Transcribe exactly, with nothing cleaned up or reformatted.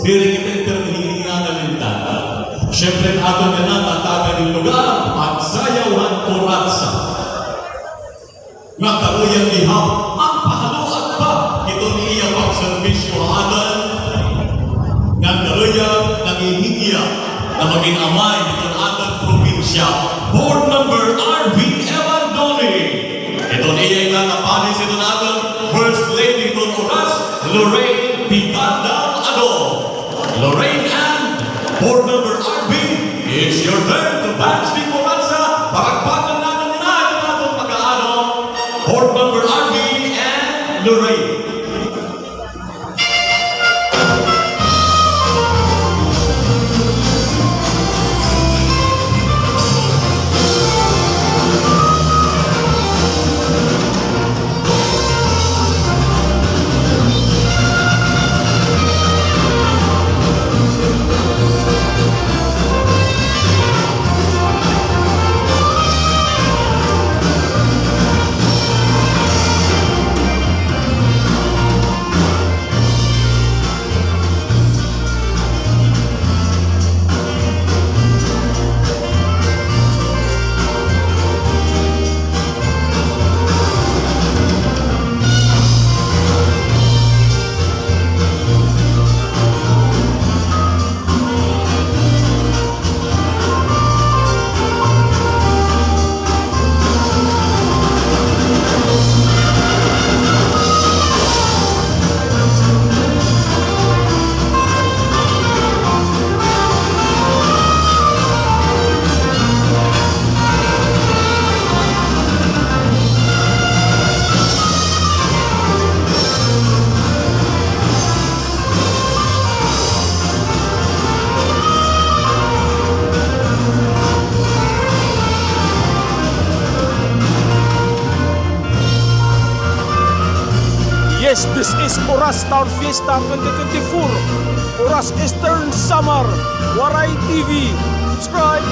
Diri kita interbihinan na lintana. Siyempre, aton na nga tatagan hin lugar, pagsayaw han Oratsa. Nga karuyag gihap, magpahaluag pa hiton iya pagserbisyo ha aton. Nga karuyag nanghihingyap nga magin amay hiton aton probinsya, Board Member R V Evandoni. Hiton iya nga kapares hiton aton First Lady hiton oras, Lorraine Picandal Ado. Lorraine and Board Member R V, it's your turn to dance the Oratsa. Palakpakan naton nga hiton aton pag-aano, Board Member R V and Lorraine. Yes, this is Oras Town Fiesta twenty twenty-four. Oras Eastern Samar, Waray T V. Subscribe!